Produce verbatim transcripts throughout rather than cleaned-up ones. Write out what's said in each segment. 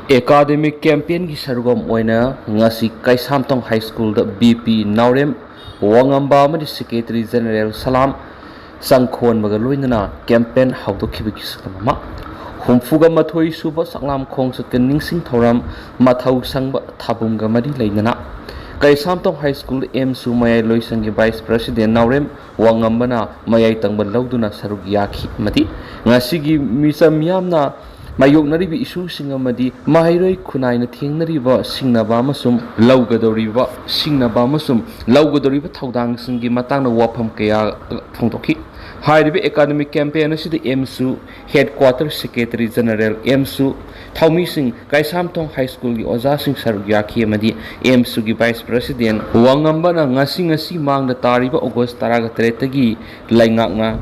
Academic ꯀꯦꯝꯄꯦꯟꯒꯤ ꯁꯔꯨꯛ ꯑꯃ ꯑꯣꯏꯅ ꯉꯁꯤ ꯀꯩꯁꯥꯝꯊꯣꯡ ꯍꯥꯏ ꯁ꯭ꯀꯨꯜꯗ ꯕꯤ ꯄꯤ ꯅꯥꯎꯔꯦꯝ ꯋꯥꯉꯝꯕ ꯑꯃꯗꯤ ꯁꯦꯀ꯭ꯔꯦꯇꯔꯤ ꯖꯦꯅꯔꯦꯜ ꯁꯂꯥꯝ ꯆꯪꯈꯣꯟꯕꯒ ꯂꯣꯏꯅꯅ ꯀꯦꯝꯄꯦꯟ ꯍꯧꯗꯣꯛꯈꯤꯕꯒꯤ ꯁꯛꯇꯝ ꯑꯃ꯫ ꯍꯨꯝꯐꯨꯒ ꯃꯥꯊꯣꯏ ꯁꯨꯕ ꯁꯛꯂꯥꯝ ꯈꯣꯡꯆꯠꯀꯤ ꯅꯤꯡꯁꯤꯡ ꯊꯧꯔꯝ ꯃꯊꯧ ꯁꯪꯕ ꯊꯥꯕꯨꯝꯒ ꯃꯔꯤ ꯂꯩꯅꯅ ꯀꯩꯁꯥꯝꯊꯣꯡ ꯍꯥꯏ ꯁ꯭ꯀꯨꯜ ꯑꯦꯝꯁꯨ ꯃꯌꯥꯏ ꯂꯣꯏꯁꯪꯒꯤ ꯚꯥꯏꯁ ꯄ꯭ꯔꯦꯁꯤꯗꯦꯟ ꯅꯥꯎꯔꯦꯝ ꯋꯥꯉꯝꯕꯅ ꯃꯌꯥꯏ ꯇꯪꯕ ꯂꯧꯗꯨꯅ ꯁꯔꯨꯛ ꯌꯥꯈꯤ ꯑꯃꯗꯤ ꯉꯁꯤꯒꯤ ꯃꯤꯆꯝ ꯃꯤꯌꯥꯝꯅ ꯃꯥꯌꯣꯛꯅꯔꯤꯕ ꯏꯁꯨꯁꯤꯡ ꯑꯃꯗꯤ ꯃꯍꯩꯔꯣꯏ ꯈꯨꯟꯅꯥꯏꯅ ꯊꯦꯡꯅꯔꯤꯕ ꯁꯤꯡꯅꯕ ꯑꯃꯁꯨꯡ ꯂꯧꯒꯗꯧꯔꯤꯕ ꯁꯤꯡꯅꯕ ꯑꯃꯁꯨꯡ ꯂꯧꯒꯗꯧꯔꯤꯕ ꯊꯧꯗꯥꯡꯁꯤꯡꯒꯤ ꯃꯇꯥꯡꯗ ꯋꯥꯐꯝ ꯀꯌꯥ ꯐꯣꯡꯗꯣꯛꯈꯤ꯫ ꯍꯥꯏꯔꯤꯕ ꯑꯦꯀꯥꯗꯃꯤꯛ ꯀꯦꯝꯄꯦꯟ ꯑꯁꯤꯗ ꯑꯦꯝꯁꯨ ꯍꯦꯗ ꯀ꯭ꯋꯥꯇꯔ ꯁꯦꯀ꯭ꯔꯦꯇꯔꯤ ꯖꯦꯅꯔꯦꯜ ꯑꯦꯝꯁꯨ ꯊꯧꯃꯤꯁꯤꯡ ꯀꯩꯁꯥꯝꯊꯣꯡ ꯍꯥꯏ ꯁ꯭ꯀꯨꯜꯒꯤ ꯑꯣꯖꯥꯁꯤꯡ ꯁꯔꯨꯛ ꯌꯥꯈꯤ ꯑꯃꯗꯤ ꯑꯦꯝꯁꯨꯒꯤ ꯚꯥꯏꯁ ꯄ꯭ꯔꯦꯁꯤꯗꯦꯟ ꯋꯥꯉꯝꯕꯅ ꯉꯁꯤ ꯉꯁꯤ ꯃꯥꯡꯗ ꯇꯥꯔꯤꯕ ꯑꯣꯒꯁ ꯇꯔꯥꯒ ꯇꯔꯦꯠꯇꯒꯤ ꯂꯩꯉꯥꯛꯅ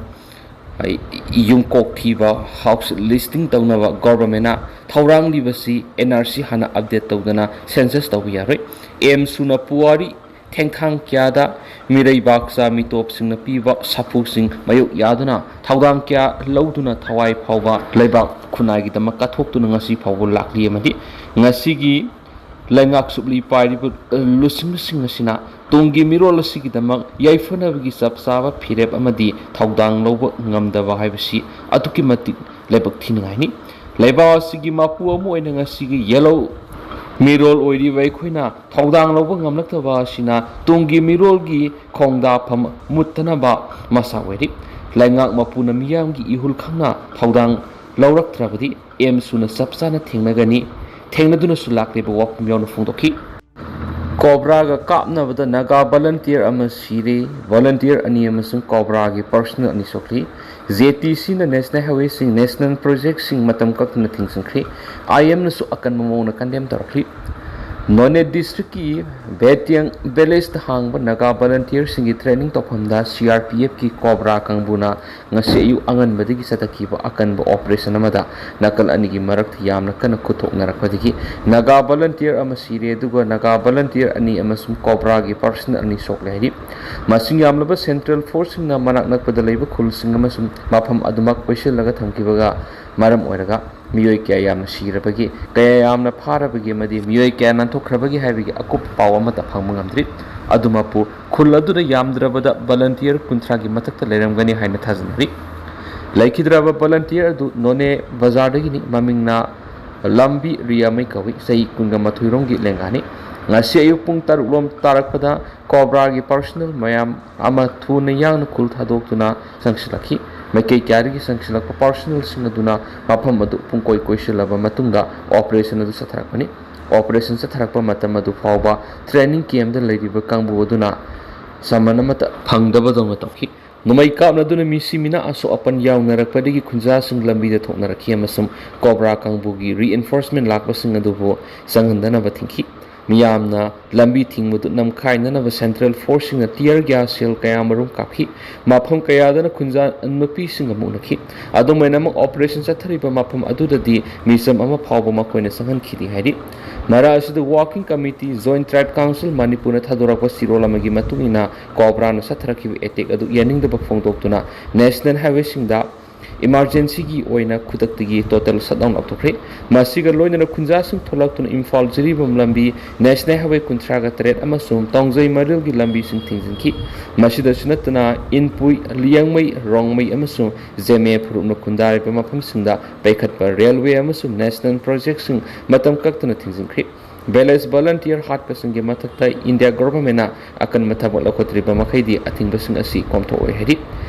ꯌꯨꯝꯀꯣꯛ ꯊꯤꯕ, ꯍꯥꯎꯁ ꯂꯤꯁꯇꯤꯡ ꯇꯧꯅꯕ ꯒꯣꯚꯔꯟꯃꯦꯟꯅ ꯊꯧꯔꯥꯡꯂꯤꯕꯁꯤ ꯑꯦꯟ ꯑꯥꯔ ꯁꯤ ꯍꯥꯟꯅ ꯑꯞꯗꯦꯠ ꯇꯧꯗꯅ ꯁꯦꯟꯁꯁ ꯇꯧꯕ ꯌꯥꯔꯣꯏ꯫ ꯑꯦꯝꯁꯨꯅ ꯄꯨꯋꯥꯔꯤ ꯊꯦꯡꯊꯥꯡ ꯀꯌꯥꯗ ꯃꯤꯔꯩꯕꯥꯛꯆꯥ ꯃꯤꯇꯣꯞꯁꯤꯡꯅ ꯄꯤꯕ ꯁꯥꯐꯨꯁꯤꯡ ꯃꯥꯌꯣꯛ ꯌꯥꯗꯨꯅ ꯊꯧꯗꯥꯡ ꯀꯌꯥ ꯂꯧꯗꯨꯅ ꯊꯋꯥꯏ ꯐꯥꯎꯕ ꯂꯩꯕꯥꯛ ꯈꯨꯟꯅꯥꯏꯒꯤꯗꯃꯛ ꯀꯠꯊꯣꯛꯇꯨꯅ ꯉꯁꯤ ꯐꯥꯎꯕ ꯂꯥꯛꯂꯤ ꯑꯃꯗꯤ ꯉꯁꯤꯒꯤ ꯂꯩꯉꯥꯛ ꯁꯨꯞꯂꯤ ꯄꯥꯏꯔꯤꯕ, ꯑ, ꯂꯨꯆꯤꯡꯕꯁꯤꯡ ꯑꯁꯤꯅ ꯇꯨꯡꯒꯤ ꯃꯤꯔꯣꯜ ꯑꯁꯤꯒꯤꯗꯃꯛ ꯌꯥꯏꯐꯅꯕꯒꯤ ꯆꯞ ꯆꯥꯕ ꯐꯤꯔꯦꯞ ꯑꯃꯗꯤ ꯊꯧꯗꯥꯡ ꯂꯧꯕ ꯉꯝꯗꯕ ꯍꯥꯏꯕꯁꯤ ꯑꯗꯨꯛꯀꯤ ꯃꯇꯤꯛ ꯂꯥꯏꯕꯛ ꯊꯤꯅꯤꯡꯉꯥꯏꯅꯤ꯫ ꯂꯩꯕꯥꯛ ꯑꯁꯤꯒꯤ ꯃꯄꯨ ꯑꯃ ꯑꯣꯏꯅ ꯉꯁꯤꯒꯤ ꯌꯦꯜꯍꯧ ꯃꯤꯔꯣꯜ ꯑꯣꯏꯔꯤꯕ ꯑꯩꯈꯣꯏꯅ ꯊꯧꯗꯥꯡ ꯂꯧꯕ ꯉꯝꯂꯛꯇꯕ ꯑꯁꯤꯅ ꯇꯨꯡꯒꯤ ꯃꯤꯔꯣꯜꯒꯤ ꯈꯣꯡꯗꯥꯐꯝ ꯃꯨꯠꯇꯅꯕ ꯃꯁꯥ ꯑꯣꯏꯔꯤ꯫ ꯂꯩꯉꯥꯛ ꯃꯄꯨꯅ ꯃꯤꯌꯥꯝꯒꯤ ꯏꯍꯨꯜ ꯈꯪꯅ ꯊꯧꯗꯥꯡ ꯂꯧꯔꯛꯇ꯭ꯔꯕꯗꯤ ꯑꯦꯝꯁꯨꯅ ꯆꯞ ꯆꯥꯅ ꯊꯦꯡꯅꯒꯅꯤ, ꯊꯦꯡꯅꯗꯨꯅꯁꯨ ꯂꯥꯛꯂꯤꯕ ꯋꯥꯐꯝ ꯌꯥꯎꯅ ꯐꯣꯡꯗꯣꯛꯈꯤ꯫ ꯀꯣꯕ꯭ꯔꯥꯒ ꯀꯥꯞꯅꯕꯗ ꯅꯥꯒꯥ ꯚꯣꯂꯟꯇꯤꯌꯔ ꯑꯃ ꯁꯤꯔꯦ, ꯚꯣꯂꯟꯇꯤꯌꯔ ꯑꯅꯤ ꯑꯃꯁꯨꯡ ꯀꯣꯕ꯭ꯔꯥꯒꯤ ꯄꯔꯁꯅꯦꯜ ꯑꯅꯤ ꯁꯣꯛꯂꯤ꯫ ꯖꯦ ꯇꯤ ꯁꯤꯅ ꯅꯦꯁꯅꯦꯜ ꯍꯥꯏꯋꯦꯁꯤꯡ, ꯅꯦꯁꯅꯦꯜ ꯄ꯭ꯔꯣꯖꯦꯛꯁꯤꯡ ꯃꯇꯝ ꯀꯛꯇꯅ ꯊꯤꯡꯖꯤꯟꯈ꯭ꯔꯦ꯫ ꯑꯥꯏ ꯑꯦꯝꯅꯁꯨ ꯑꯀꯟꯕ ꯃꯑꯣꯡꯗ ꯀꯟꯗꯦꯝ ꯇꯧꯔꯛꯂꯤ꯫ ꯅꯣꯅꯦ ꯗꯤꯁꯇ꯭ꯔꯤꯛꯀꯤ ꯕꯦꯇꯤꯌꯥꯡ ꯚꯤꯂꯦꯖꯇ ꯍꯥꯡꯕ Naga ꯚꯣꯂꯟꯇꯤꯌꯔꯁꯤꯡꯒꯤ training ꯇꯧꯐꯝꯗ C R P ꯑꯦꯐꯀꯤ cobra ꯀꯥꯡꯕꯨꯅ ꯉꯁꯤ ꯑꯌꯨꯛ ꯑꯉꯟꯕꯗꯒꯤ ꯆꯠꯊꯈꯤꯕ ꯑꯀꯟꯕ ꯑꯣꯄꯔꯦꯁꯟ ꯑꯃꯗ ꯅꯥꯀꯜ ꯑꯅꯤꯒꯤ ꯃꯔꯛꯇ ꯌꯥꯝꯅ ꯀꯟꯅ ꯈꯨꯠꯊꯣꯛꯅꯔꯛꯄꯗꯒꯤ ꯅꯥꯒꯥ ꯚꯣꯂꯟꯇꯤꯌꯔ ꯑꯃ ꯁꯤꯔꯦ, ꯑꯗꯨꯒ ꯅꯥꯒꯥ ꯚꯣꯂꯟꯇꯤꯌꯔ ꯑꯅꯤ ꯑꯃꯁꯨꯡ ꯀꯣꯕ꯭ꯔꯥꯒꯤ ꯄꯔꯁꯅꯦꯜ ꯑꯅꯤ ꯁꯣꯛꯂꯦ ꯍꯥꯏꯔꯤ꯫ ꯃꯁꯤꯡ ꯌꯥꯝꯂꯕ ꯁꯦꯟꯇ꯭ꯔꯦꯜ ꯐꯣꯔꯁꯁꯤꯡꯅ ꯃꯅꯥꯛ ꯅꯛꯄꯗ ꯂꯩꯕ ꯈꯨꯜꯁꯤꯡ ꯑꯃꯁꯨꯡ ꯃꯐꯝ ꯑꯗꯨꯃꯛ ꯀꯣꯏꯁꯤꯜꯂꯒ ꯊꯝꯈꯤꯕꯒ ꯃꯔꯝ ꯑꯣꯏꯔꯒ ꯃꯤꯑꯣꯏ ꯀꯌꯥ ꯌꯥꯝꯅ ꯁꯤꯔꯕꯒꯦ, ꯀꯌꯥ ꯌꯥꯝꯅ ꯐꯥꯔꯕꯒꯦ ꯑꯃꯗꯤ ꯃꯤꯑꯣꯏ ꯀꯌꯥ ꯅꯥꯟꯊꯣꯛꯈ꯭ꯔꯕꯒꯦ ꯍꯥꯏꯕꯒꯤ ꯑꯀꯨꯞꯄ ꯄꯥꯎ ꯑꯃꯠꯇ ꯐꯪꯕ ꯉꯝꯗ꯭ꯔꯤ꯫ ꯑꯗꯨꯃꯛꯄꯨ, ꯈꯨꯜ ꯑꯗꯨꯗ ꯌꯥꯝꯗ꯭ꯔꯕꯗ ꯚꯣꯂꯟꯇꯤꯌꯔ ꯀꯨꯟꯊ꯭ꯔꯥꯒꯤ ꯃꯊꯛꯇ ꯂꯩꯔꯝꯒꯅꯤ ꯍꯥꯏꯅ ꯊꯥꯖꯅꯔꯤ꯫ ꯂꯩꯈꯤꯗ꯭ꯔꯕ ꯚꯣꯂꯟꯇꯤꯌꯔ ꯑꯗꯨ ꯅꯣꯅꯦ ꯕꯖꯥꯔꯗꯒꯤꯅꯤ꯫ ꯃꯃꯤꯡꯅ ꯂꯝꯕꯤ ꯔꯤꯌꯥꯃꯩ ꯀꯧꯏ꯫ ꯆꯍꯤ ꯀꯨꯟꯒ ꯃꯥꯊꯣꯏ ꯔꯣꯝꯒꯤ ꯂꯦꯡꯒꯥꯅꯤ꯫ ꯉꯁꯤ ꯑꯌꯨꯛ ꯄꯨꯡ ꯇꯔꯨꯛ ꯂꯣꯝ ꯇꯥꯔꯛꯄꯗ ꯀꯣꯕ꯭ꯔꯥꯒꯤ ꯄꯥꯔꯁꯣꯅꯦꯜ ꯃꯌꯥꯝ ꯑꯃ ꯊꯨꯅ ꯌꯥꯡꯅ ꯈꯨꯜ ꯊꯥꯗꯣꯛꯇꯨꯅ ꯆꯪꯁꯤꯜꯂꯛꯈꯤ꯫ ꯃꯥꯏꯀꯩ ꯀꯌꯥꯗꯒꯤ ꯆꯪꯁꯤꯜꯂꯛꯄ ꯄꯥꯔꯁꯣꯅꯦꯜꯁꯤꯡ ꯑꯗꯨꯅ ꯃꯐꯝ ꯑꯗꯨ ꯄꯨꯡꯀꯣꯏ ꯀꯣꯏꯁꯤꯜꯂꯕ ꯃꯇꯨꯡꯗ ꯑꯣꯄꯔꯦꯁꯟ ꯑꯗꯨ ꯆꯠꯊꯔꯛꯄꯅꯤ꯫ ꯑꯣꯄꯔꯦꯁꯟ ꯆꯠꯊꯔꯛꯄ ꯃꯇꯝ ꯑꯗꯨ ꯐꯥꯎꯕ ꯇ꯭ꯔꯦꯅꯤꯡ ꯀꯦꯝꯞꯇ ꯂꯩꯔꯤꯕ ꯀꯥꯡꯕꯨ ꯑꯗꯨꯅ ꯁꯃꯟ ꯑꯃꯠꯇ ꯐꯪꯗꯕꯗꯧꯅ ꯇꯧꯈꯤ꯫ ꯅꯣꯡꯃꯩ ꯀꯥꯞꯅꯗꯨꯅ ꯃꯤꯁꯤ ꯃꯤꯅꯥ ꯑꯁꯣꯛ ꯑꯄꯟ ꯌꯥꯎꯅꯔꯛꯄꯗꯒꯤ ꯈꯨꯟꯖꯥꯁꯤꯡ ꯂꯝꯕꯤꯗ ꯊꯣꯛꯅꯔꯛꯈꯤ ꯑꯃꯁꯨꯡ ꯀꯣꯕ꯭ꯔꯥ ꯀꯥꯡꯕꯨꯒꯤ ꯔꯤꯏꯟꯐꯣꯔꯁꯃꯦꯟ ꯂꯥꯛꯄꯁꯤꯡ ꯑꯗꯨꯕꯨ ꯆꯪꯍꯟꯗꯅꯕ ꯊꯤꯡꯈꯤ꯫ ꯃꯤꯌꯥꯝꯅ ꯂꯝꯕꯤ ꯊꯤꯡꯕꯗꯨ ꯅꯝꯈꯥꯏꯅꯅꯕ ꯁꯦꯟꯇ꯭ꯔꯦꯜ ꯐꯣꯔꯁꯁꯤꯡꯅ ꯇꯤꯌꯔ ꯒ꯭ꯌꯥꯁ ꯁꯦꯜ ꯀꯌꯥꯃꯔꯨꯝ ꯀꯥꯞꯈꯤ꯫ ꯃꯐꯝ ꯀꯌꯥꯗꯅ ꯈꯨꯟꯖꯥ ꯅꯨꯄꯤꯁꯤꯡ ꯑꯃꯨꯛ ꯎꯅꯈꯤ꯫ ꯑꯗꯨꯝ ꯑꯣꯏꯅꯃꯛ, ꯑꯣꯄꯔꯦꯁꯟ ꯆꯠꯊꯔꯤꯕ ꯃꯐꯝ ꯑꯗꯨꯗꯗꯤ ꯃꯤꯆꯝ ꯑꯃ ꯐꯥꯎꯕ ꯃꯈꯣꯏꯅ ꯆꯪꯍꯟꯈꯤꯗꯦ ꯍꯥꯏꯔꯤ꯫ ꯃꯔꯛ ꯑꯁꯤꯗ, ꯋꯥꯔꯀꯤꯡ ꯀꯃꯤꯇꯤ, ꯖꯣꯏꯟꯠ ꯇ꯭ꯔꯥꯏꯕ ꯀꯥꯎꯟꯁꯤꯜ ꯃꯅꯤꯄꯨꯔꯅ ꯊꯥꯗꯣꯔꯛꯄ ꯆꯦꯔꯣꯜ ꯑꯃꯒꯤ ꯃꯇꯨꯡ ꯏꯟꯅ, ꯀꯣꯕ꯭ꯔꯥꯅ ꯆꯠꯊꯔꯛꯈꯤꯕ ꯑꯦꯇꯦꯛ ꯑꯗꯨ ꯌꯥꯅꯤꯡꯗꯕ ꯐꯣꯡꯗꯣꯛꯇꯨꯅ ꯅꯦꯁꯅꯦꯜ ꯍꯥꯏꯋꯦꯁꯤꯡꯗ ꯏꯃꯥꯔꯖꯦꯟꯁꯤꯒꯤ ꯑꯣꯏꯅ ꯈꯨꯗꯛꯇꯒꯤ ꯇꯣꯇꯦꯜ ꯁꯠꯗꯥꯎꯟ ꯂꯥꯎꯊꯣꯛꯈ꯭ꯔꯦ꯫ ꯃꯁꯤꯒ ꯂꯣꯏꯅꯅ ꯈꯨꯟꯖꯥꯁꯤꯡ ꯊꯣꯛꯂꯛꯇꯨꯅ ꯏꯝꯐꯥꯜ ꯖꯤꯔꯤꯕꯥꯝ ꯂꯝꯕꯤ ꯅꯦꯁꯅꯦꯜ ꯍꯥꯏꯋꯦ ꯀꯨꯟꯊ꯭ꯔꯥꯒ ꯇꯔꯦꯠ ꯑꯃꯁꯨꯡ ꯇꯣꯡꯖꯩ ꯃꯔꯤꯜꯒꯤ ꯂꯝꯕꯤꯁꯤꯡ ꯊꯤꯡꯖꯤꯟꯈꯤ꯫ ꯃꯁꯤꯗꯁꯨ ꯅꯠꯇꯅ ꯏꯟꯄꯨꯏ, ꯂꯤꯌꯥꯡꯃꯩ, ꯔꯣꯡꯃꯩ ꯑꯃꯁꯨꯡ ꯖꯦꯃꯦ ꯐꯨꯔꯨꯞꯅ ꯈꯨꯟꯗꯥꯔꯤꯕ ꯃꯐꯝꯁꯤꯡꯗ ꯄꯩꯈꯠꯄ ꯔꯦꯜꯋꯦ ꯑꯃꯁꯨꯡ ꯅꯦꯁꯅꯦꯜ ꯄ꯭ꯔꯣꯖꯦꯛꯁꯤꯡ ꯃꯇꯝ ꯀꯛꯇꯅ ꯊꯤꯡꯖꯤꯟꯈ꯭ꯔꯤ꯫ ꯚꯤꯂꯦꯖ ꯚꯣꯂꯟꯇꯤꯌꯔ ꯍꯥꯠꯄꯁꯤꯡꯒꯤ ꯃꯊꯛꯇ ꯏꯟꯗꯤꯌꯥ ꯒꯣꯚꯔꯟꯃꯦꯟꯠꯅ ꯑꯀꯟꯕ ꯊꯕꯛ ꯂꯧꯈꯠꯇ꯭ꯔꯤꯕ ꯃꯈꯩꯗꯤ ꯑꯊꯤꯡꯕꯁꯤꯡ ꯑꯁꯤ ꯀꯣꯝꯊꯣꯛꯑꯣꯏ ꯍꯥꯏꯔꯤ꯫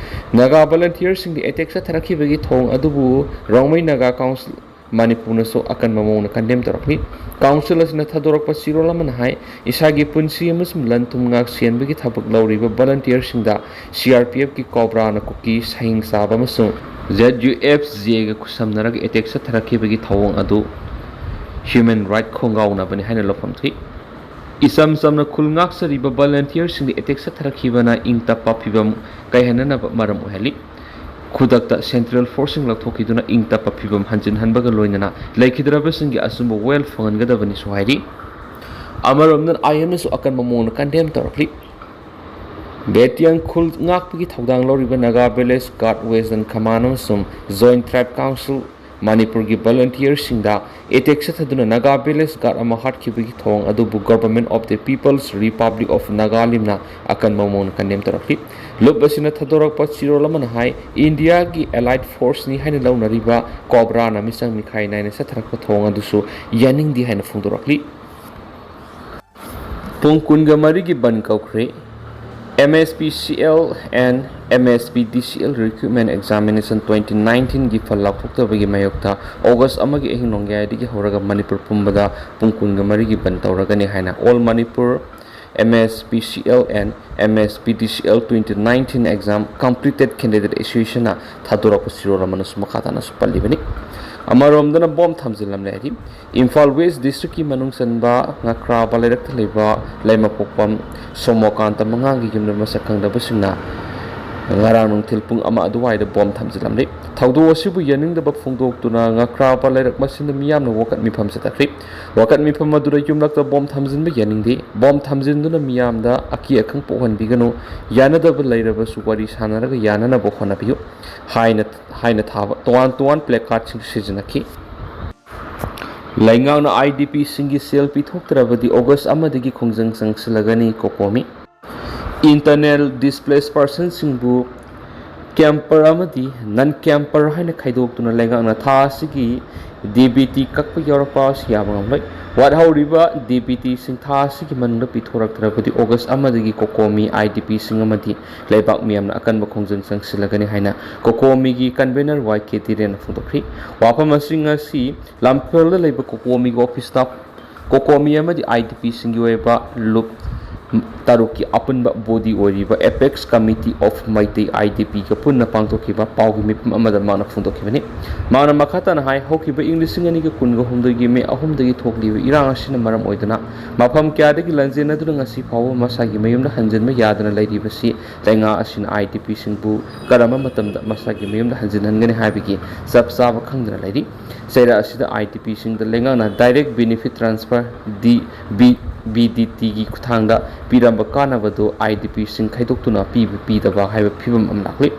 ꯅꯥꯒꯥ ꯚꯣꯂꯟꯇꯤꯌꯔꯁꯤꯡꯗ ꯑꯦꯇꯦꯛ ꯆꯠꯊꯔꯛꯈꯤꯕꯒꯤ ꯊꯧꯑꯣꯡ ꯑꯗꯨꯕꯨ ꯔꯣꯡꯃꯩ ꯅꯥꯒꯥ ꯀꯥꯎꯟꯁꯤꯜ ꯃꯅꯤꯄꯨꯔꯅꯁꯨ ꯑꯀꯟꯕ ꯃꯑꯣꯡꯗ ꯀꯟꯗꯦꯝ ꯇꯧꯔꯛꯂꯤ꯫ ꯀꯥꯎꯟꯁꯤꯜ ꯑꯁꯤꯅ ꯊꯥꯗꯣꯔꯛꯄ ꯆꯦꯔꯣꯜ ꯑꯃꯅ ꯍꯥꯏ, ꯏꯁꯥꯒꯤ ꯄꯨꯟꯁꯤ ꯑꯃꯁꯨꯡ ꯂꯟ ꯊꯨꯝ ꯉꯥꯛ ꯁꯦꯟꯕꯒꯤ ꯊꯕꯛ ꯂꯧꯔꯤꯕ ꯚꯣꯂꯟꯇꯤꯌꯔꯁꯤꯡꯗ ꯁꯤ ꯑꯥꯔ ꯄꯤ ꯑꯦꯐꯀꯤ ꯀꯣꯕ꯭ꯔꯥꯅ ꯀꯨꯀꯤ, ꯁꯍꯤꯡ ꯆꯥꯕ ꯑꯃꯁꯨꯡ ꯖꯦꯗ ꯌꯨ ꯑꯦꯐ ꯖꯦꯒ ꯈꯨꯠꯁꯝꯅꯔꯒ ꯑꯦꯇꯦꯛ ꯆꯠꯊꯔꯛꯈꯤꯕꯒꯤ ꯊꯧꯑꯣꯡ ꯑꯗꯨ ꯍ꯭ꯌꯨꯃꯦꯟ ꯔꯥꯏꯠ ꯈꯣꯡꯒꯥꯎꯅꯕꯅꯤ ꯍꯥꯏꯅ ꯂꯧꯐꯝ ꯊꯣꯛꯏ꯫ ꯏꯆꯝ ꯆꯝꯅ ꯈꯨꯜ ꯉꯥꯛꯆꯔꯤꯕ ꯚꯣꯂꯟꯇꯤꯌꯔꯁꯤꯡꯗ ꯑꯦꯇꯦꯛ ꯆꯠꯊꯔꯛꯈꯤꯕꯅ ꯏꯪ ꯇꯞꯄ ꯐꯤꯚꯝ ꯀꯥꯏꯍꯟꯅꯅꯕ ꯃꯔꯝ ꯑꯣꯏꯍꯜꯂꯤ꯫ ꯈꯨꯗꯛꯇ ꯁꯦꯟꯇ꯭ꯔꯦꯜ ꯐꯣꯔꯁꯁꯤꯡ ꯂꯧꯊꯣꯛꯈꯤꯗꯨꯅ ꯏꯪ ꯇꯞꯄ ꯐꯤꯚꯝ ꯍꯟꯖꯤꯟꯍꯟꯕꯒ ꯂꯣꯏꯅꯅ ꯂꯩꯈꯤꯗ꯭ꯔꯕꯁꯤꯡꯒꯤ ꯑꯆꯨꯝꯕ ꯋꯦꯜ ꯐꯪꯍꯟꯒꯗꯕꯅꯤꯁꯨ ꯍꯥꯏꯔꯤ꯫ ꯑꯃꯔꯣꯝꯗ, ꯑꯥꯏ ꯑꯦꯝꯅꯁꯨ ꯑꯀꯟꯕ ꯃꯑꯣꯡꯗ ꯀꯟꯗꯦꯝ ꯇꯧꯔꯛꯂꯤ꯫ ꯕꯦꯇꯤꯌꯥꯡ ꯈꯨꯜ ꯉꯥꯛꯄꯒꯤ ꯊꯧꯗꯥꯡ ꯂꯧꯔꯤꯕ ꯅꯥꯒꯥ ꯚꯤꯂꯦꯖ ꯒꯥꯔꯗ ꯋꯦꯁꯇꯔꯟ ꯀꯃꯥꯟ ꯑꯃꯁꯨꯡ ꯖꯣꯏꯟꯠ ꯇ꯭ꯔꯥꯏꯕ ꯀꯥꯎꯟꯁꯤꯜ ꯃꯅꯤꯄꯨꯔꯒꯤ ꯚꯣꯂꯨꯟꯇꯤꯌꯔꯁꯤꯡꯗ ꯑꯦꯇꯦꯛ ꯆꯠꯊꯗꯨꯅ ꯅꯥꯒꯥ ꯚꯤꯂꯦꯖ ꯒꯥꯔꯗ ꯑꯃ ꯍꯥꯠꯈꯤꯕꯒꯤ ꯊꯧꯑꯣꯡ ꯑꯗꯨꯕꯨ Government of the People's Republic of Nagalimꯅ ꯑꯀꯟꯕ ꯃꯑꯣꯡꯗ ꯀꯟꯗꯦꯝ ꯇꯧꯔꯛꯂꯤ꯫ ꯂꯨꯞ ꯑꯁꯤꯅ ꯊꯥꯗꯣꯔꯛꯄ ꯆꯦꯔꯣꯜ ꯑꯃꯅ ꯍꯥꯏ, ꯏꯟꯗꯤꯌꯥꯒꯤ ꯑꯦꯂꯥꯏꯠ ꯐꯣꯔꯁꯅꯤ ꯍꯥꯏꯅ ꯂꯧꯅꯔꯤꯕ ꯀꯣꯕ꯭ꯔꯥꯅ ꯃꯤꯆꯪ ꯃꯤꯈꯥꯏ ꯅꯥꯏꯅ ꯆꯠꯊꯔꯛꯄ ꯊꯧꯑꯣꯡ ꯑꯗꯨꯁꯨ ꯌꯥꯅꯤꯡꯗꯦ ꯍꯥꯏꯅ ꯐꯣꯡꯗꯣꯔꯛꯂꯤ꯫ ꯄꯨꯡ ꯀꯨꯟꯒ ꯃꯔꯤꯒꯤ ꯕꯟ ꯀꯧꯈ꯭ꯔꯦ꯫ M S P C L and M S P D C L Recruitment Examination twenty nineteenꯒꯤ ꯐꯜ ꯂꯥꯎꯊꯣꯛꯇꯕꯒꯤ ꯃꯥꯌꯣꯛꯇ ꯑꯣꯒꯁ ꯑꯃꯒꯤ ꯑꯍꯤꯡ ꯅꯣꯡꯌꯥꯏꯗꯒꯤ ꯍꯧꯔꯒ ꯃꯅꯤꯄꯨꯔ ꯄꯨꯝꯕꯗ ꯄꯨꯡ ꯀꯨꯟꯒ ꯃꯔꯤꯒꯤ ꯕꯟ ꯇꯧꯔꯒꯅꯤ ꯍꯥꯏꯅ All Manipur M S P C L and M S P D C L twenty nineteen exam completed candidate associationꯅ ꯊꯥꯗꯣꯔꯛꯄ ꯆꯦꯔꯣꯜ ꯑꯃꯅꯁꯨ ꯃꯈꯥ ꯇꯥꯅꯁꯨ ꯄꯜꯂꯤꯕꯅꯤ꯫ ꯑꯃꯔꯣꯝꯗꯅ ꯕꯣꯝ ꯊꯝꯖꯤꯜꯂꯝꯂꯦ ꯍꯥꯏꯗꯤ ꯏꯝꯐꯥꯜ ꯋꯦꯁ ꯗꯤꯁꯇ꯭ꯔꯤꯛꯀꯤ ꯃꯅꯨꯡ ꯆꯟꯕ ꯉꯀ꯭ꯔꯥꯕ ꯂꯩꯔꯛꯇ ꯂꯩꯕ ꯂꯩꯃꯄꯣꯛꯄꯝ ꯁꯣꯃꯣꯀꯥꯟꯇ ꯃꯉꯥꯡꯒꯤ ꯌꯨꯝꯗ ꯃꯁꯛ ꯈꯪꯗꯕꯁꯤꯡꯅ ꯉꯔꯥꯡ ꯅꯨꯡꯊꯤꯜ ꯄꯨꯡ ꯑꯃ ꯑꯗꯨꯋꯥꯏꯗ ꯕꯣꯝ ꯊꯝꯖꯤꯜꯂꯝꯂꯤ꯫ ꯊꯧꯗꯣꯛ ꯑꯁꯤꯕꯨ ꯌꯥꯅꯤꯡꯗꯕ ꯐꯣꯡꯗꯣꯛꯇꯨꯅ ꯉꯀ꯭ꯔꯥꯕ ꯂꯩꯔꯛ ꯃꯁꯤꯗ ꯃꯤꯌꯥꯝꯅ ꯋꯥꯀꯠ ꯃꯤꯐꯝ ꯆꯠꯊꯈ꯭ꯔꯤ꯫ ꯋꯥꯀꯠ ꯃꯤꯐꯝ ꯑꯗꯨꯗ ꯌꯨꯝꯂꯛꯇ ꯕꯣꯝ ꯊꯝꯖꯤꯟꯕ ꯌꯥꯅꯤꯡꯗꯦ, ꯕꯣꯝ ꯊꯝꯖꯤꯟꯗꯨꯅ ꯃꯤꯌꯥꯝꯗ ꯑꯀꯤ ꯑꯈꯪ ꯄꯣꯛꯍꯟꯕꯤꯒꯅꯨ, ꯌꯥꯅꯗꯕ ꯂꯩꯔꯕꯁꯨ ꯋꯥꯔꯤ ꯁꯥꯟꯅꯔꯒ ꯌꯥꯅꯅꯕ ꯍꯣꯠꯅꯕꯤꯌꯨ ꯍꯥꯏꯅ ꯍꯥꯏꯅ ꯊꯥꯕ ꯇꯣꯉꯥꯟ ꯇꯣꯉꯥꯟ placardꯁꯤꯡ ꯁꯤꯖꯤꯟꯅꯈꯤ꯫ ꯂꯩꯉꯥꯛꯅ IDPꯁꯤꯡꯒꯤ ꯁꯦꯜ ꯄꯤꯊꯣꯛꯇ꯭ꯔꯕꯗꯤ ꯑꯣꯒꯁ ꯑꯃꯗꯒꯤ ꯈꯣꯡꯖꯪ ꯆꯪꯁꯤꯜꯂꯒꯅꯤ, ꯀꯣꯀꯣꯃꯤ꯫ Internal displaced personꯁꯤꯡꯕꯨ camper ꯑꯃꯗꯤ non camper ꯍꯥꯏꯅ ꯈꯥꯏꯗꯣꯛꯇꯨꯅ ꯂꯩꯉꯥꯛꯅ ꯊꯥ ꯑꯁꯤꯒꯤ DBT ꯀꯛꯄ ꯌꯥꯎꯔꯛꯄ ꯑꯁꯤ ꯌꯥꯕ ꯉꯝꯂꯣꯏ꯫ ꯋꯥꯠꯍꯧꯔꯤꯕ DBTꯁꯤꯡ ꯊꯥ ꯑꯁꯤꯒꯤ ꯃꯅꯨꯡꯗ ꯄꯤꯊꯣꯔꯛꯇ꯭ꯔꯕꯗꯤ ꯑꯣꯒꯁ ꯑꯃꯗꯒꯤ ꯀꯣꯀꯣꯃꯤ IDPꯁꯤꯡ ꯑꯃꯗꯤ ꯂꯩꯕꯥꯛ ꯃꯤꯌꯥꯝꯅ ꯑꯀꯟꯕ ꯈꯣꯡꯖꯪ ꯆꯪꯁꯤꯜꯂꯒꯅꯤ ꯍꯥꯏꯅ ꯀꯣꯀꯣꯃꯤꯒꯤ convener Y K ꯙꯤꯔꯦꯟꯅ ꯐꯣꯡꯗꯣꯛꯈꯤ꯫ ꯋꯥꯐꯝ ꯑꯁꯤꯡ ꯑꯁꯤ ꯂꯝꯐꯦꯜꯗ ꯂꯩꯕ ꯀꯣꯀꯣꯃꯤꯒꯤ ꯑꯣꯐꯤꯁꯇ ꯀꯣꯀꯣꯃꯤ ꯑꯃꯗꯤ IDPꯁꯤꯡꯒꯤ ꯑꯣꯏꯕ ꯂꯨꯞ ꯇꯔꯨꯛꯀꯤ ꯑꯄꯨꯟꯕ body ꯑꯣꯏꯔꯤꯕ Apex Committee of Meitei IDPꯒ ꯄꯨꯟꯅ ꯄꯥꯡꯊꯣꯛꯈꯤꯕ ꯄꯥꯎꯒꯤ ꯃꯤꯐꯝ ꯑꯃꯗ ꯃꯥꯅ ꯐꯣꯡꯗꯣꯛꯈꯤꯕꯅꯤ꯫ ꯃꯥꯅ ꯃꯈꯥ ꯇꯥꯅ ꯍꯥꯏ, ꯍꯧꯈꯤꯕ ꯏꯪ ꯂꯤꯁꯤꯡ ꯑꯅꯤꯒ ꯀꯨꯟꯒ ꯍꯨꯝꯗꯣꯏꯒꯤ ꯃꯦ ꯑꯍꯨꯝꯗꯒꯤ ꯊꯣꯛꯂꯤꯕ ꯏꯔꯥꯡ ꯑꯁꯤꯅ ꯃꯔꯝ ꯑꯣꯏꯗꯨꯅ ꯃꯐꯝ ꯀꯌꯥꯗꯒꯤ ꯂꯥꯟꯖꯦꯟꯅꯗꯨꯅ ꯉꯁꯤ ꯐꯥꯎꯕ ꯃꯁꯥꯒꯤ ꯃꯌꯨꯝꯗ ꯍꯟꯖꯤꯟꯕ ꯌꯥꯗꯅ ꯂꯩꯔꯤꯕꯁꯤ ꯂꯩꯉꯥꯛ ꯑꯁꯤꯅ IDPꯁꯤꯡꯕꯨ ꯀꯔꯝꯕ ꯃꯇꯝꯗ ꯃꯁꯥꯒꯤ ꯃꯌꯨꯝꯗ ꯍꯟꯖꯤꯟꯍꯟꯒꯅꯤ ꯍꯥꯏꯕꯒꯤ ꯆꯞ ꯆꯥꯕ ꯈꯪꯗꯅ ꯂꯩꯔꯤ꯫ ꯆꯩꯔꯥꯛ ꯑꯁꯤꯗ IDPꯁꯤꯡꯗ ꯂꯩꯉꯥꯛꯅ direct benefit transfer, D B, BDTꯒꯤ ꯈꯨꯠꯊꯥꯡꯗ ꯄꯤꯔꯝꯕ ꯀꯥꯟꯅꯕꯗꯨ IDPꯁꯤꯡ ꯈꯥꯏꯗꯣꯛꯇꯨꯅ ꯄꯤꯕ ꯄꯤꯗꯕ ꯍꯥꯏꯕ ꯐꯤꯕꯝ ꯑꯃ ꯂꯥꯛꯂꯤ꯫